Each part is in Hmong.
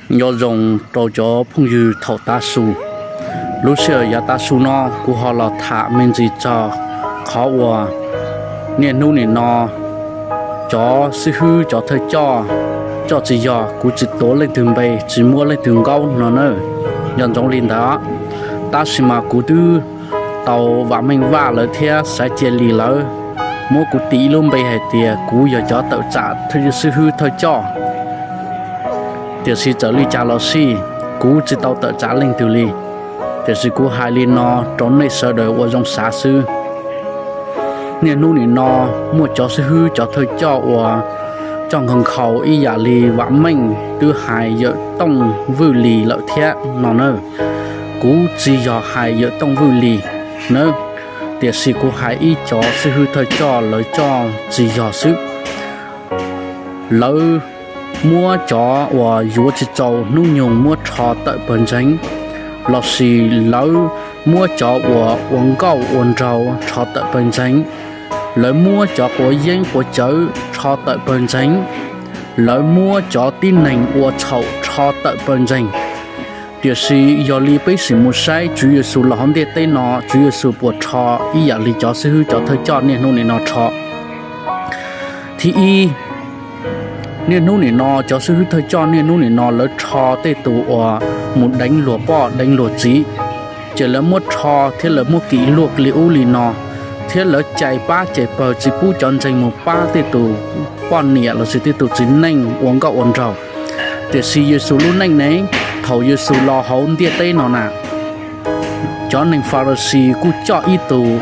Nyob zoo rau cov phooj ywg thaum tav su. Lub sij hawm yav tav su no kuv ho los tham me ntsis txog qhov uas niaj hnub nim no cov xib hwb cov thawj coj coj tsis yog, kuv tsis tuav leej twg npe, tsis muab leej twg nkaub no na. Nco ntsoov li ntawd, tab sis mas kuv twb tau vam meej vaj lawv thiab xav cia li lawv muab kuv tis ib lub npe hais tias kuv yog cov tawm tsam xib hwb thawj coj. Tiam sis txawm li cas los xij, kuv tsis tau tawm tsam leej twg li. Tiam sis kuv hais li no rau nej sawv daws ua zoo xav xwb. Niaj hnub nim no muaj cov xib hwb cov thawj coj uas coj nkhaus nkhaus ib yam li vam meej twb hais yawm tooj vwj lis lawm thiab no na. Kuv tsis yog hais yawm tooj vwj lis na, tiam sis kuv hais ib cov xib hwb thawj coj lawv coj tsis yog xwb. Lawv muab cov uas yuav tsis txaus hnub nyoog muab rho tawm pawg ntseeg, lossis lawv muab cov uas ua nkauj ua nraug rho tawm pawg ntseeg, lawv muab cov quav yeeb quav cawv rho tawm pawg ntseeg, lawv muab cov tib neeg ua txhaum rho tawm pawg ntseeg. Tiam sis yog li peb sim mus saib Tswv Yexus los hauv ntiaj teb no, Tswv Yexus puas rho ib yam li cov xib hwb cov thawj coj niaj hnub nim no rho? Thib ib, niaj hnub nim no cov xib hwb thawj coj niaj hnub nim no lawv rho tej tus uas mus deev luag poj deev luag txiv, ces lawv muab rho thiab lawv muab kis luag li ub li no, thiab lawv cais pab cais pawg tsis pub cov ntseeg mus pab tej tus poj niam lossis tej tus txiv neej ua nkauj ua nraug. Tiam sis Yexus lub neej ne, thaum Yexus los hauv ntiaj teb no na, cov neeg Farisis kuj coj ib tus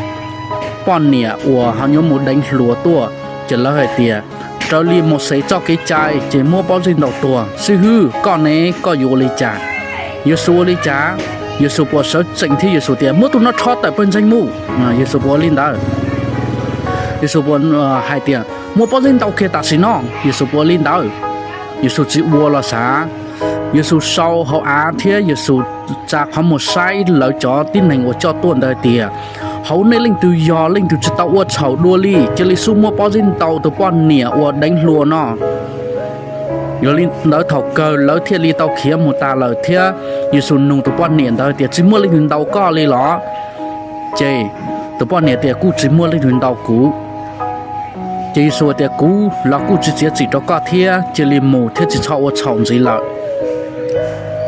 poj niam uas ho yuav mus deev hluas tuaj, ces lawv hais tias, raws li Mauxes txoj kev cai ces muab pob zeb ntaus tuag. Xib hwb, koj ne, koj yuav ua li cas? Yexus ua li cas? Yexus puas sawv tsees thiab Yexus tias, muab tus no rho tawm pawg ntseeg mus? Yexus puas ua li ntawd? Yexus puas hais tias, muab pob zeb ntaus kiag tam sim no? Yexus puas ua li ntawd? Yexus tsis ua los sav. Yexus sau hauv av thiab Yexus tsa qhov muag saib lawv cov tib neeg uas coj tuaj ntawd tias, hauv nej leej twg yog leej twg tsis tau ua txhaum dua li, cia li xub muab pob zeb ntaus tus poj niam uas deev hluas no. Yog li ntawd thaum kawg lawv thiaj li tau khiav mus tas lawm thiab Yexus nug tus poj niam ntawd tias, tsis muaj leej twg ntaus koj li los? Ces tus poj niam tias, kuj tsis muaj leej twg ntaus kuv. Ces Yexus tias, kuv los kuj tsis txiav txim rau koj thiab, cia li mus thiab tsis txhob ua txhaum ntxiv lawm.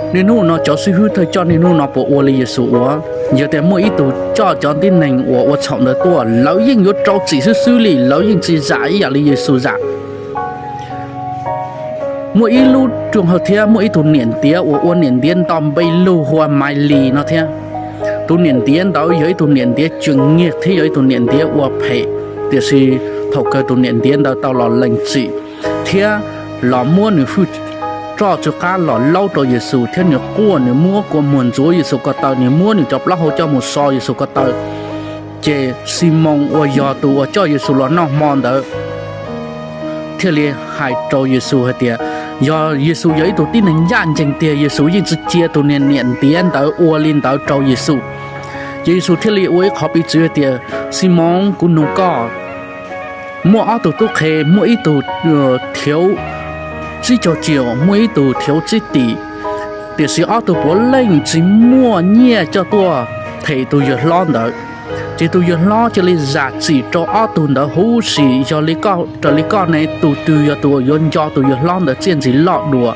Niaj hnub no cov xib hwb thawj coj niaj hnub no puas ua li Yexus ua? Yog tias muaj ib tug coj cov tib neeg uas ua txhaum ntawd tuaj, lawv yeej yuav rau txim xwb xwb li, lawv yeej tsis zam ib yam li Yexus zam. Muaj ib lub rua hawj thiab muaj ib tug niam ntiav uas ua niam ntiav nto npe lug hu ua Mailis no thiab. Tus niam ntiav ntawd yog ib tug niam ntiav tseem nyiag thiab yog ib tug niam ntiav ua phem, tiam sis thaum kawg tus niam ntiav ntawd tau los lees txim thiab los muab nws hwj roj tsw qab los laub rau Yexus thiab nws quaj, nws muab kua muag ntxuav Yexus ko taw, nws muab nws cov plaub hau coj mus so Yexus ko taw. Ces Ximoos uas yog tus uas coj Yexus los noj hmo ntawd thiaj li hais rau Yexus hais tias, yog Yexus yog ib tug tib neeg ncaj ncees tiag, Yexus yeej tsis cia tus niag niam ntiav ntawd ua li ntawd rau Yexus. Ces Yexus thiaj li ua ib qhov piv txwv hais tias, Ximoos, kuv nug koj, muaj ob tug tub qhe, muaj ib tug thiav tsib caug ciam, muaj ib tug thiav tsib tim, tiam sis ob tug puav leej tsis muaj nyiaj coj tuaj them tus yawg hlob ntawd. Ces tus yawg hlob cia li zam txim rau ob tug ntawd huv si. Yog li koj, raws li koj ne, tus twg yog tus uas yuav nco tus yawg hlob ntawd txiaj ntsim loj dua?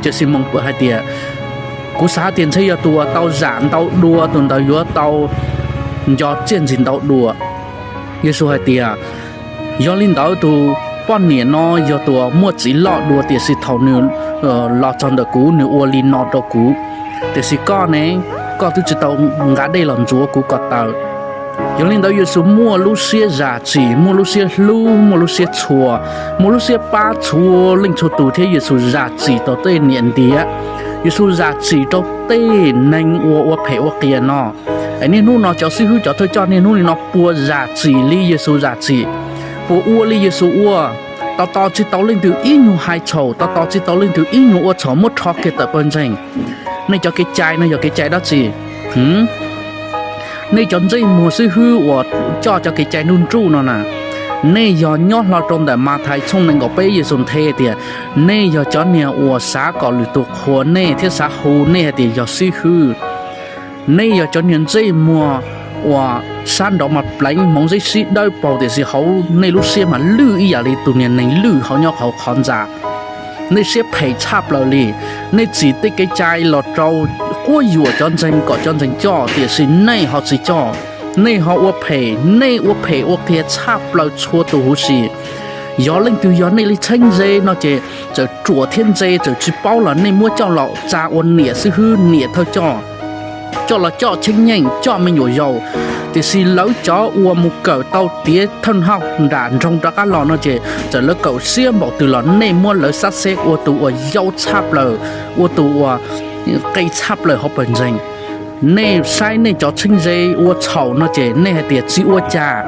Ces Ximoos hais tias, kuv xav tias ntshe yog tus uas tau zam ntau dua tus ntawd yuav tau nco txiaj ntsim ntau dua. Yexus hais tias, yog li ntawd tus poj niam no yog tus uas muaj txiv loj dua, tiam sis thaum nws los txog ntawm kuv nws ua li no rau kuv, tiam sis koj ne, koj twb tsis tau nqa dej los ntxuav kuv ko taw. Yog li ntawd Yexus muaj lub siab zam txim, muaj lub siab hlub, muaj lub siab txhua, muaj lub siab pab txhua leej txhua tus thiab Yexus zam txim rau tej niam ntiav, Yexus zam txim rau tej neeg uas ua phem ua qias no. Es niaj hnub no cov xib hwb cov thawj coj niaj hnub no puas zam txim li Yexus zam txim? Puas ua li Yexus ua? Tos tos tsis tau leej twg ib nyuag hais txhaum, tos tos tsis tau leej twg ib nyuag ua txhaum, muab rho kiag tawm pawg ntseeg. Nej cov kev cai no yog kev cai dab tsi? Nej cov ntsej muag xib hwb uas coj cov kev cai nruj nruj no na, Nej yog nyob hlo rau ntawm Mathais tshooj nees nkaum peb, Yexus nthe tias, nej yog cov niag uas xav kom lwm tus qhuas nej thiab xav hu nej hais tias yog xib hwb. Nej yog cov niag ntsej muag uas sab nraud mas pleev hmoov zeb sib dawb paug, tiam sis hauv nej lub siab mas lwj ib yam li tus niag neeg lwj hauv nyob hauv qhov ntxa. Nej siab phem tshaj plaws li. Nej txis tej kev cai los rau quab yuam cov ntseeg kom cov ntseeg coj, tiam sis nej ho tsis coj. Nej ho ua phem, nej ua phem ua qias tshaj plaws txhua tus huv si. Yog leej twg yog nej li txheeb ze no ces txawm ruam thiab ntse txawm tsis paub los nej muab coj los tsa ua niam xib hwb niam thawj coj, coj los coj txheeb yeej coj me nyuam yaus. Tiam sis lawv cov uas mus kawm tau tiav thawj hauj nram nroog rov qab los no ces txawm lawv kawm siab npaum twg los nej muab lawv xab xeb ua tus uas yaus tshaj plaws, ua tus uas qe tshaj plaws hauv pawg ntseeg. Nej saib nej cov txheeb ze ua txhaum no ces nej hais tias tsis ua cas,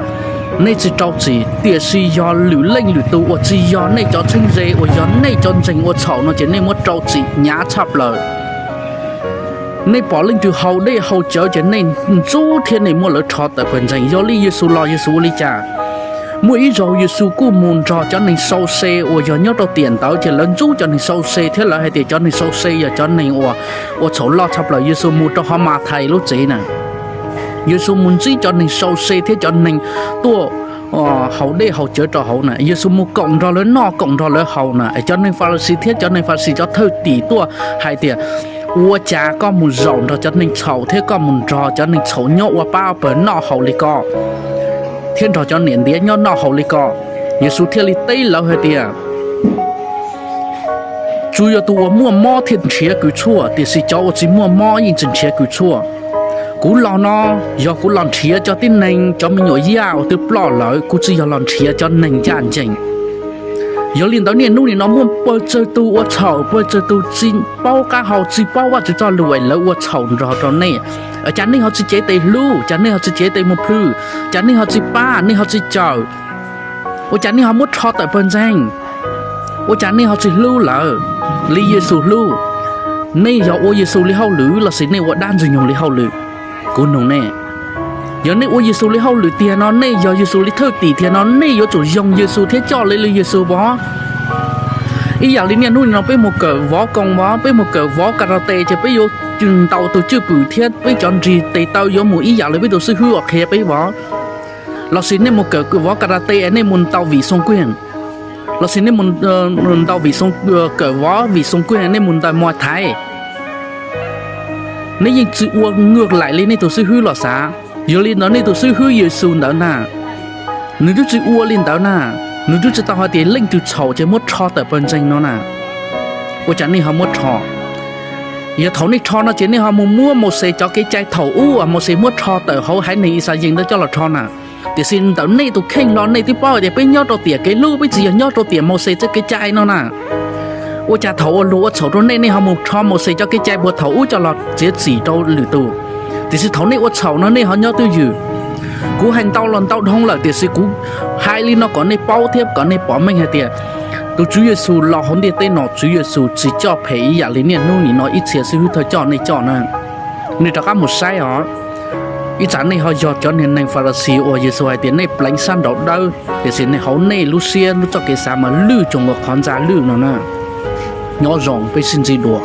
nej tsis rau txim, tiam sis yog lwm leej lwm tus uas tsis yog nej cov txheeb ze uas yog nej cov ntseeg ua txhaum no ces nej muab rau txim hnyav tshaj plaws. Nej pom leej twg haus dej haus cawv ces nej ntxub thiab nej muab lawv rho tawm pawg ntseeg. Yog li Yexus los Yexus ua li cas? Muaj ib zaug Yexus kuj mus nrog cov neeg sau se uas yog nyob rau tiam ntawd ces lawv ntxub cov neeg sau se thiab lawv hais tias cov neeg sau se yog cov neeg uas ua txhaum loj tshaj plaws. Yexus mus rau hauv Mathais lub tsev na, Yexus mus ntsib cov neeg sau se thiab cov neeg tuaj haus dej haus cawv rau hauv na, Yexus mus koom nrog lawv noj koom nrog lawv haus na. Cov neeg Falasi thiab cov neeg Falasi cov thawj tim tuaj hais tias, ua cas koj mus zaum nrog cov neeg txhaum thiab koj mus nrog cov neeg txhaum nyob ua pab pawg noj haus li ko, thiab nrog cov niam ntiav nyob noj haus li ko? Yexus thiaj li teb lawv hais tias, tsuas yog tus uas muaj mob thiaj nrhiav kws tshuaj, tiam sis cov uas tsis muaj mob yeej tsis nrhiav kws tshuaj. Kuv los no yog kuv los nrhiav cov tib neeg cov me nyuam yaj uas twb ploj lawm, kuv tsis yog los nrhiav cov neeg ncaj ncees. Yog li ntawd niaj hnub nim no muaj pawg tsawg tus ua txhaum, pawg tsawg tus tsis paub qab hau tsis paub Vajtswv txoj lus es lawv ua txhaum nrog rau nej. Cas nej ho tsis cev tes hlub, cas nej ho tsis cev tes mus plhws, cas nej ho tsis pab, nej ho tsis cawm, ua cas nej ho muab rho tawm pawg ntseeg? Ua cas nej ho tsis hlub lawv li Yexus hlub? Nej yog ua Yexus li hauj lwm lossis nej ua dab ntxwg nyoog li hauj lwm? Kuv nug nej, yog nej ua Yexus li hauj lwm tiag no, nej yog Yexus li thawj tim tiag no, nej yuav tsum yoog Yexus thiab coj li li Yexus pov. Ib yam li niaj hnub nim no peb mus kawm vov koos pov, peb mus kawm vov karate ces peb yuav ntaus tus cwj pwm thiab peb cov nrig tes taw yuav mus ib yam li peb tus xib hwb uas qhia peb pov. Lossis nej mus kawm vov karate nej mus ntaus vim xoo kuig, lossis nej mus ntaus vim xoo, kawm vov vim xoo kuig nej mus ntaus Muay Thai, nej yeej tsis ua ngwj laim li nej tus xib hwb los xav. Yog li ntawd nej tus xib hwb Yexus ntawd na, nws twb tsis ua li ntawd na, nws twb tsis tau hais tias leej twg txhaum ces muab rho tawm pawg ntseeg no na. Ua cas nej ho muab rho? Yog thaum nej rho no ces nej ho mus muab Mauxes cov kev cai thaum ub uas Mauxes muab rho tawm hauv haiv neeg Yixalayees ntawd coj los rho na. Tiam sis ntawm nej tus kheej los nej twb paub hais tias peb nyob rau tiam kev hlub, peb tsis yog nyob rau tiam Mauxes txoj kev cai no na. Ua cas thaum uas luag ua txhaum rau nej, nej ho mus rho Mauxes cov kev cai puag thaum ub coj los txiav txim rau lwm tus, tiam sis thaum nej ua txhaum no nej ho nyob twj ywm? Kuv hais ntau los ntau dhau lawm, tiam sis kuv hais li no kom nej paub thiab kom nej pom meej hais tias tus Tswv Yexus los hauv ntiaj teb no, Tswv Yexus tsis coj phem ib yam li niaj hnub nim no ib txhia xib hwb thawj coj nej coj na. Nej rov qab mus saib os. Ib tsam nej ho yog cov niag neeg Falasi uas Yexus hais tias nej pleev sab nraud dawb, tiam sis nej hauv nej lub siab lub txoj kev xav mas lwj tsuas nkaus qhov ntxa lwj no na. Nyob zoo, peb sib ntsib dua.